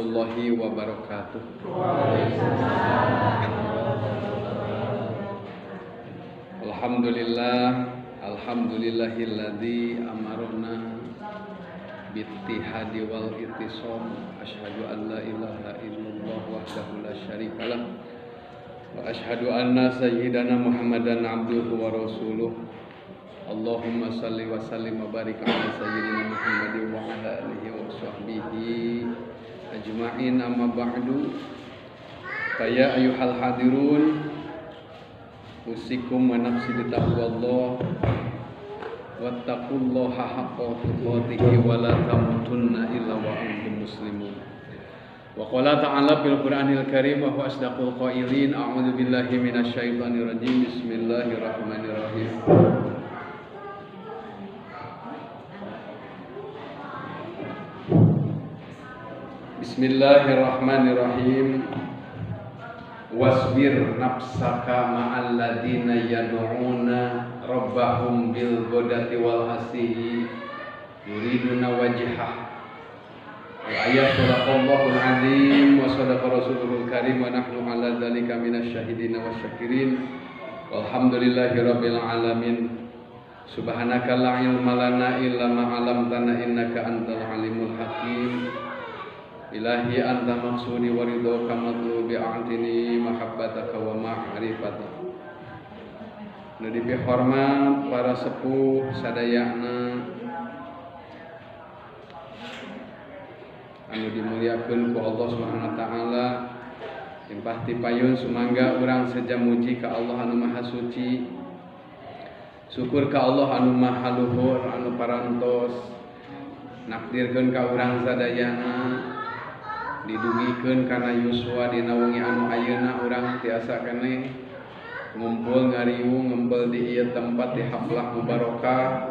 warahmatullahi wabarakatuh. Alhamdulillah, alhamdulillahilladzi amarona bittihadi wal ittisam. Asyhadu an la ilaha illallah wahdahu la syarikalah wa asyhadu anna sayyidana Muhammadan abduhu wa rasuluh. Allahumma salli wa sallim wa barik ala sayyidina Muhammadin wa ala alihi wa sahbihi ajma'in, amma ba'du. Fa ya ayyuhal hadirun, usikum wa nafsi bitaqwallah wattaqullaha haqqa tuqatih wa la tamutunna illa wa antum muslimun. Wa qala ta'ala fil Qur'anil Karim wa huwa asdaqul qailin, a'udzu billahi minasyaitonir rajim, bismillahirrahmanirrahim. Bismillahirrahmanirrahim. Wasbir nafsaka ma'al ladina yad'una rabbahum bil ghadati wal asihi yuriduna wajhah. Al-ayat sadaqallahul azim wa sadaqa rasulul karim wa nahnu ala dzalika minasy syahirin wasyakirin. Walhamdulillahi rabbil alamin. Subhanaka la ilma lana illa ma 'allamtana innaka antal alimul hakim. Ilahi anta maksudi wa ridhoka matlubi, a'tini mahabbataka wa ma'rifataka. Nu dipihormat para sepuh sadayana anu dimuliakeun ku Allah Subhanahu wa taala, limpah ti payun sumangga urang seja muji ka Allah anu Maha Suci, syukur ka Allah anu Maha Luhur anu parantos nakdirkeun ka urang sadayana, didugikeun kana yuswa dina wengi anu ayeuna urang tiasa keneh ngumpul ngariung ngempel di ieu tempat di haflah mubarokah,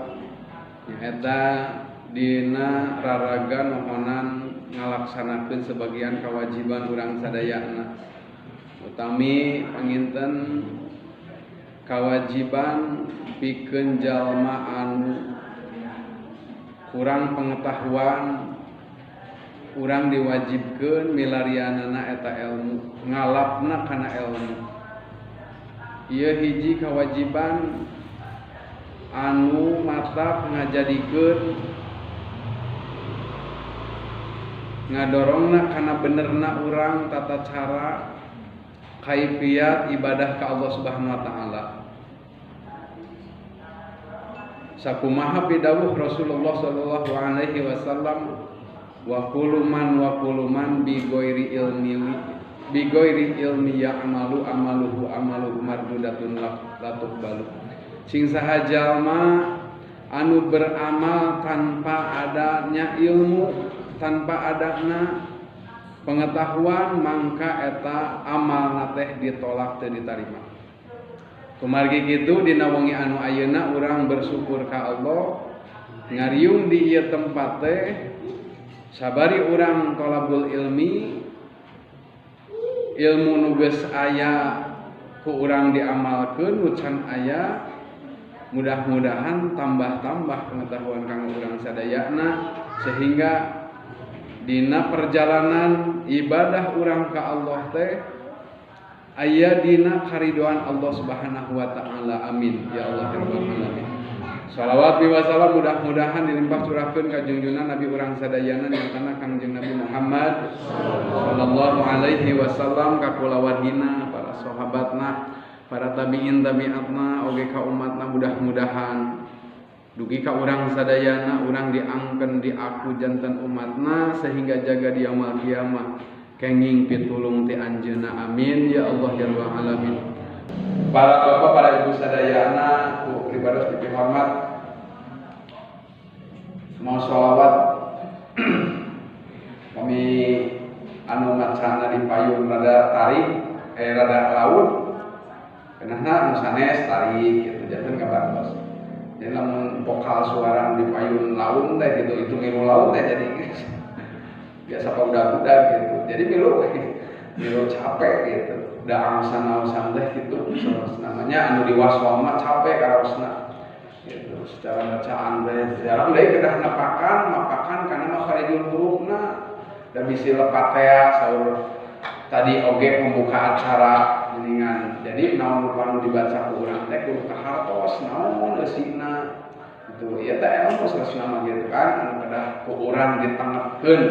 nyaeta dina raraga nohonan ngalaksanakeun sebagian kewajiban urang sadayana, utami panginten kewajiban pikeun jalma anu kurang pengetahuan. Urang diwajibkeun milarianana eta ilmu, ngalapna kana ilmu. Ieu hiji kewajiban anu matak ngajadikeun ngadorongna kana benerna urang tata cara kaifiat ibadah ka Allah Subhanahu wa taala. Sakumaha pidawuh Rasulullah sallallahu alaihi wasallam, wa kuluman bi ghairi ilmi ya'malu amaluhu amaluhu mardudatun la tuqbalu. Sing saha jalma anu beramal tanpa adanya ilmu, tanpa adana pengetahuan, mangka eta amalna teh ditolak teu ditarima. Kumargi kitu dina wengi anu ayeuna urang bersyukur ka Allah ngariung di ieu tempat teh sabari urang tolabul ilmi, ilmu nu geus aya ku urang diamalkeun, nu can aya mudah-mudahan tambah-tambah pengetahuan kanggo urang sadayana, sehingga dina perjalanan ibadah urang ka Allah teh aya dina karidoan Allah Subhanahu wa taala. Amin ya Allah ya rabbal alamin. Salawat wa salam mudah-mudahan dilimpah curahkeun ka junjungan Nabi urang sadayana nyatana Kangjeng Nabi Muhammad sallallahu alaihi wasallam, ka kulawargina, para sahabatna, para tabi'in tabi'atna, oge ka umatna, mudah-mudahan dugi ka urang sadayana urang diangkeun diaku janten umatna sehingga jaga di yaumul kiamah kenging pitulung ti anjeunna. Amin ya Allah ya rabbal alamin. Para bapak, para ibu sadayana ku pribados dipihormat, mau sholawat kami anu macana di payung rada tarik, rada laut kenahna anu sanes tarik gitu janten kabartos. Jadi lamun vokal suara di payung laut teh gitu, itu milu laut teh jadi biasa paudah-udah gitu. Jadi milu milu capek gitu. Da angsan-angsan teh gitu namanya anu diwaswa mah capek karaosna gitu. Secara bacaan teh jarang deui kedah napakan, mapakan kana makharijul hurufna. Da bisi lepat tea saur tadi oge pembuka acara geuningan. Jadi naon rupa nu dibaca ku urang teh kudu kahartos naon eusina. Gitu. Ieu teh ilmu saleresna mah gitu kan anu kedah ku urang ditangepkeun,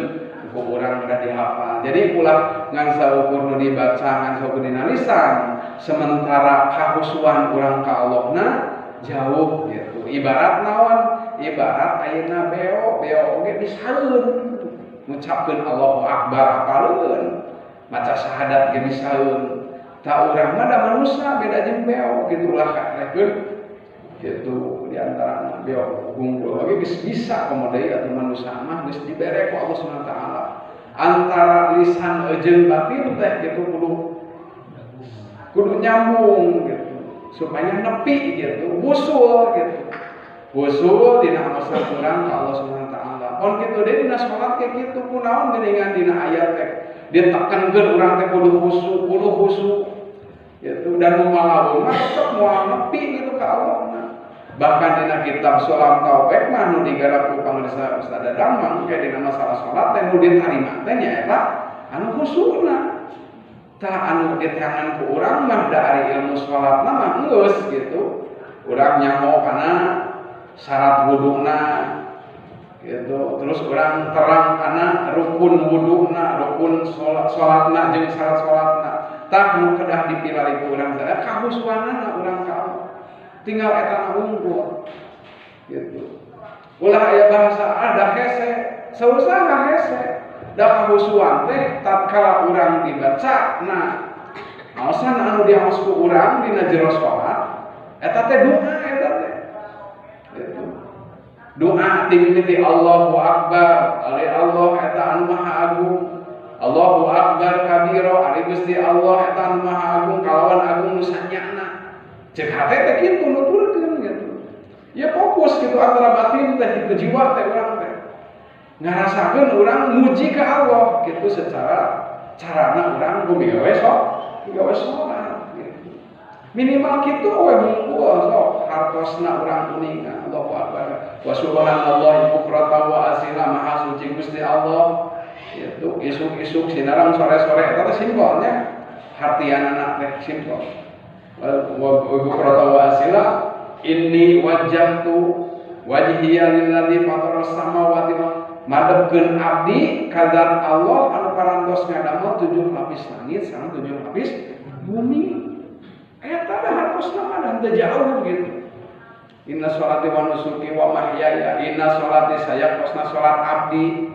ku urang kedah dihafal. Jadi ulah ngan saukur nu dibaca ngan saukur dina lisan, sementara kahusuan urang ka Allahna jauh gitu. Ibarat naon? Ibarat ayeuna beo, beo oge bisaeun ngucapkeun Allahu Akbar apaleun, maca syahadat ge bisaeun. Ta urang mah da manusia beda jeung beo gitu ulah kaelehkeun gitu di antara beo unggul oge geus bisa komo deui atuh manusia mah geus dibere ku Allah Subhanahu wa taala. Antara lisan jeung batin teh gitu kudu nyambung gitu supaya nepi gitu, wusul gitu. Wusul dina amasna urang ka Allah Subhanahu wa taala. Kon kitu deui dina salat kayak kitu kunaon geuningan dina ayat teh ditekankeun urang teh kudu khusyuk, kudu khusyuk gitu dan nu malaweung mah tetep moal nepi gitu ka Allah. Bahkan dina kitab Sulam Taufik mah nu digarap ku pangersa Ustaz Dadang mah kayak dina masalah salat teh nu ditarima teh nyaeta anu khusyukna. Tah anu diteangan ku urang mah da ari ilmu salatna mah geus gitu. Urang nyaho kana syarat wuduna gitu. Terus urang terang kana rukun wuduna, rukun salatna jeung syarat salatna. Tah nu kedah dipilari ku urang sadaya kahusuanana urang ka Allah. Tinggal eta unggul gitu. Ulah aya bahasa ada hese, sausaha hese. Da kahusuan teh tatkala urang dibaca, nah aosan anu diaos ku urang dina jero salat eta teh doa eta teh. Gitu. Doa dimimiti Allahu Akbar, ari Allah eta anu Maha Agung. Allahu Akbar kabiro, ari Gusti Allah eta anu Maha Agung kalawan agung nu sanyana. Cek hate teh kitu nuturkeun gitu. Ya fokus gitu antara batin teh gitu jiwa teh urang teh. Ngarasakeun urang muji ka Allah gitu secara carana urang kumigawe sok, migawe salat gitu. Minimal kitu we hungkul sok hartosna urang uninga Allahu Akbar wa subhanallahi bukratan wa asila maha suci Gusti Allah gitu. Isuk-isuk sinarang sore-sore eta teh simpelnya hartianana teh simpel. Wa bukratan wa asila inni wajjahtu wajhiya lilladzi fatara samawati wal madepkeun abdi ka zat Allah anu parantos ngadamel 7 lapis langit sareng 7 lapis bumi. Eta da hartosna mah da teu jauh gitu. Inna sholati wa nusuki wa mahyaya, inna sholati sayakosna salat abdi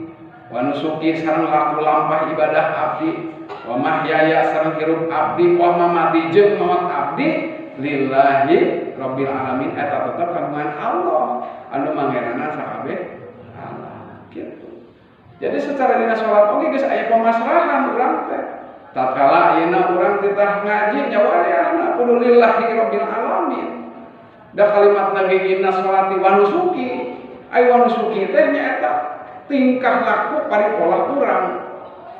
wa nusuki sareng laku lampah ibadah abdi wa mahyaya sareng hirup abdi wa mamati jeung maot abdi lillahi rabbil alamin. Eta tetep kagungan Allah anu manggenana sakabeh Allah gitu. Jadi secara dina salat oge geus aya pemasrahan urang teh. Tatkala ayeuna urang titah ngaji nya wayahna kudu lillahi rabbil alamin. Da kalimatna ge inna sholati wa nusuki. Ai wa nusuki teh nyaeta tingkah laku paripolah urang.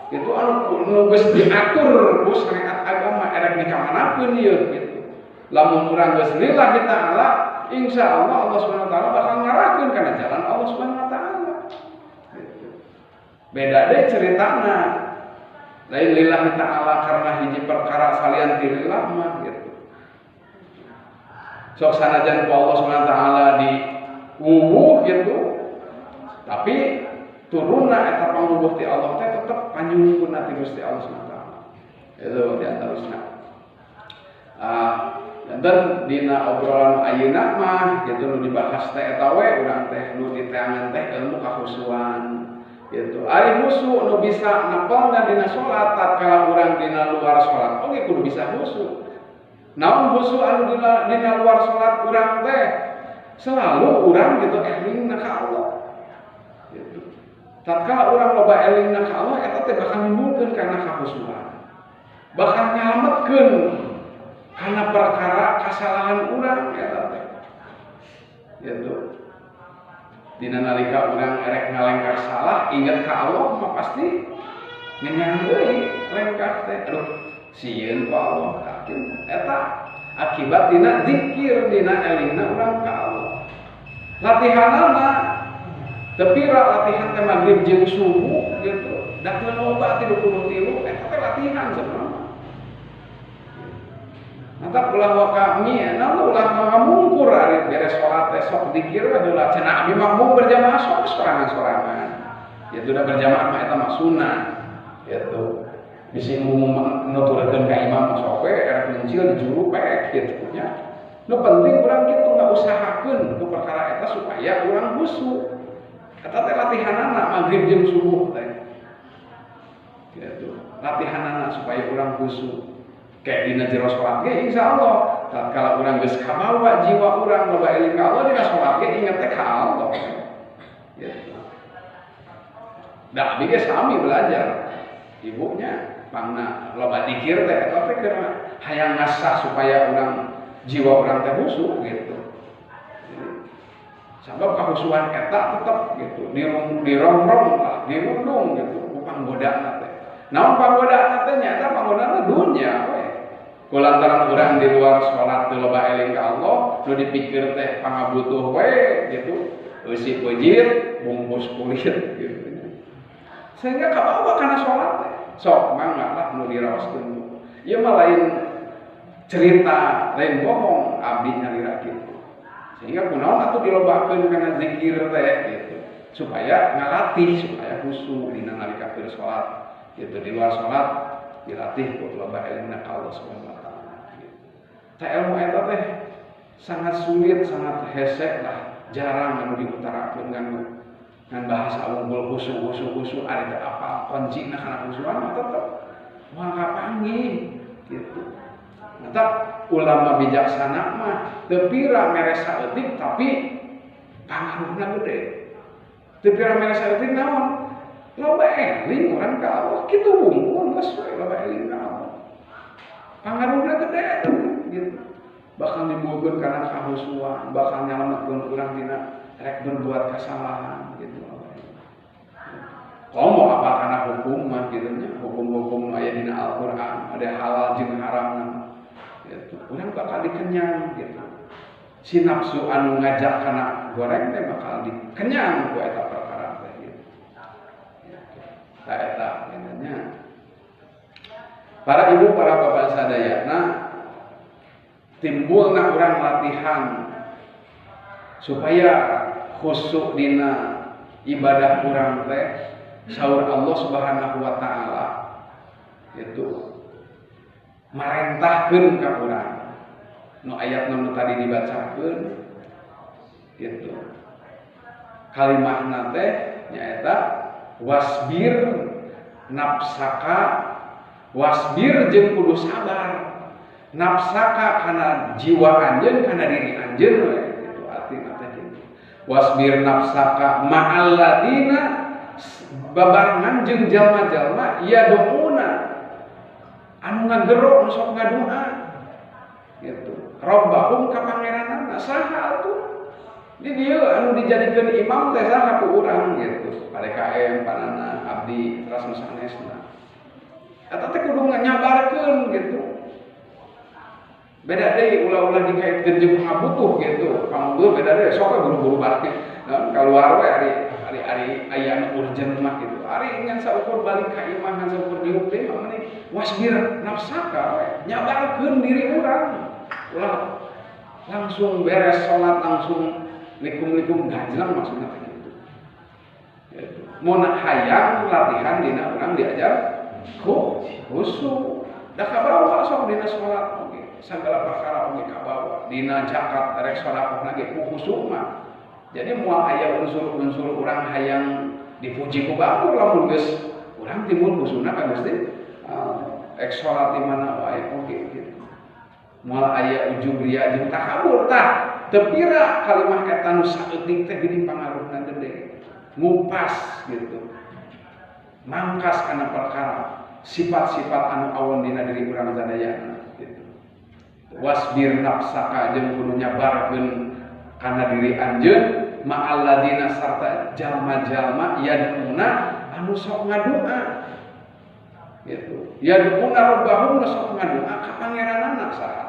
Itu anu nu geus diatur ku syariat agama erek di kamanakeun ieu gitu. Lamun urang geus lillahi ta'ala, insyaallah Allah Subhanahu wa taala bakal ngarahkeun kana jalan Allah Subhanahu wa taala. Gitu. Beda deh ceritana. Lain lillahi ta'ala karena hiji perkara salian ti lillah mah gitu. Sok sanajan ku Allah Subhanahu wa taala di wuwuh gitu. Tapi turunna eta panguwuh ti Allah teh tetep panyungkunna ti Gusti Allah Subhanahu wa taala. Itu di antarusna. Dan dina obrolan ayeuna mah gitu nu dibahas teh eta we urang teh nu diteangan teh ilmu kahusuan gitu. Ari khusyuk nu bisa nepelna dina salat tatkala urang dina luar salat oge kudu bisa khusyuk. Naon khusyuk anu dina luar salat urang teh selalu urang gitu elingna ka Allah. Gitu. Tatkala urang loba elingna ka Allah eta teh bakal nimbulkeun kana kahusuan. Bakal nyalametkeun karena perkara kesalahan urang eta teh. Gitu. Dina nalika urang erek ngalengkah salah inget ka Allah mah pasti ngenyang deui lengkah teh. Aduh, sieun ku Allah katin eta akibat dina zikir dina elingna urang ka Allah. Latihanana teu pira latihan teh magrib jeung subuh gitu. Da teu loba 33 eta teh latihan sebenarnya. Mantap ulah waka mie, nah ulah ngamungkur ari beres salat teh sok dikir we heula cenah abi mah mung berjamaah sok sorangan-sorangan. Ya udah berjamaah mah eta mah sunnah. Gitu. Bisi nuturkeun ka imam mah sok we erek mencil di juru pek kitu nya. Nu penting urang kitu ngausahakeun ku perkara eta supaya urang khusyuk. Eta teh latihanana maghrib jeung subuh teh. Gitu. Latihanana supaya urang khusyuk. Kayak dina jero salat ge insyaallah tatkala urang geus kabawa jiwa urang loba eling ka Allah dina salat ge inget teh ka Allah. Gitu. Da abdi ge sami belajar. Ibunya pangna loba dikir teh eta teh keur hayang ngasah supaya urang jiwa urang teh khusyuk gitu. Jadi, sabab kahusuan eta tetep gitu dirongrong lah, dirundung gitu ku panggodana teh. Naon panggodana teh nyaeta panggodana dunya we. Kulantaran urang di luar salat teu loba eling ka Allah, nu dipikir teh pangabutuh we gitu. Eusi peujeut, bungkus kulit gitu. Sehingga kabawa kana salat teh. Sok mangga lah nu diraoskeun. Ieu mah lain cerita, lain bohong, abdi nyalira kitu. Sehingga kunaon atuh dilobakeun kana zikir teh gitu. Supaya ngalatih, supaya khusyuk dina nalika keur salat. Gitu di luar salat dilatih ku loba ilmuna ka Allah Subhanahu wa taala gitu. Tah ilmu eta teh sangat sulit, sangat hese lah, jarang anu diutarakeun ngan bahasa unggul khusyuk khusyuk khusyuk ari teh apal kuncina kana khusyuan mah tetep moal kapanggih gitu. Mantap ulama bijaksana mah teu pira mere saeutik tapi pangaruhna gede. Teu pira mere saeutik naon? Loba eling urang ka Allah kitu wungkul geus we loba eling ka Allah. Pangaruhna gede gitu. Bakal nimbulkeun kana kahusuan, bakal nyalametkeun urang dina rek berbuat kesalahan gitu. Komo apa kana hukum mah kitu nya, hukum-hukum aya dina Al-Qur'an, ada halal jeung haramna. Gitu. Urang bakal dikenyang gitu. Si nafsu anu ngajak kana goreng teh bakal dikenyang ku eta perkara teh gitu. Tah eta nya. Para ibu, para bapak sadayana timbulna urang latihan supaya khusyuk dina ibadah urang teh saur Allah Subhanahu wa taala itu marentahkeun ka urang. Nu ayat nu tadi dibacakeun gitu. Kalimahna teh nyaeta wasbir nafsaka, wasbir jeung kudu sabar. Nafsaka kana jiwa anjeun, kana diri anjeun we gitu artina teh kitu. Wasbir nafsaka ma'alladina babarengan jeung jalma-jalma yaduuna anu ngagero nu sok ngadoa gitu. Rabbahum ka pangeranana saha atuh? Di dieu anu dijadikeun imam teh saha ku urang gitu. PDKM panana abdi teras nu sanesna. Eta teh kudu nyabarkeun gitu. Beda deui ulah-ulah dikaitkeun jeung pangabutuh gitu. Pangabutuh beda deui sok we buru-buru balik. Nah, kaluar we ari ari ari aya anu urgent mah gitu. Ari ngan saukur balik ka imah ngan saukur diuk deui mah mending wasbir nafsaka we. Nyabarkeun diri urang. Ulah langsung beres salat langsung likum-likum ganjelang maksudna teh gitu. Gitu. Mun hayang latihan dina urang diajar khusyuk. Da kabawa sok dina salat oge. Segala perkara oge kabawa. Dina zakat rek sedekahna ge ku khusyuk mah. Jadi moal aya unsur-unsur urang hayang dipuji ku batur lamun geus urang timbul khusyukna ka Gusti. Rek salat di mana wae oge gitu. Moal aya ujub riya jeung takabur tah. Teu pira kalimah eta nu saeutik teh geuning pangaruhna gede. Ngupas gitu. Mangkas kana perkara sifat-sifat anu awon dina diri urang sadayana gitu. Wasbir nafsaka jeung kudu nyabarkeun kana diri anjeun ma'alladina sarta jalma-jalma yad'una anu sok ngadoa gitu. Yad'una rabbahum nu sok ngadoa ka pangeranana saha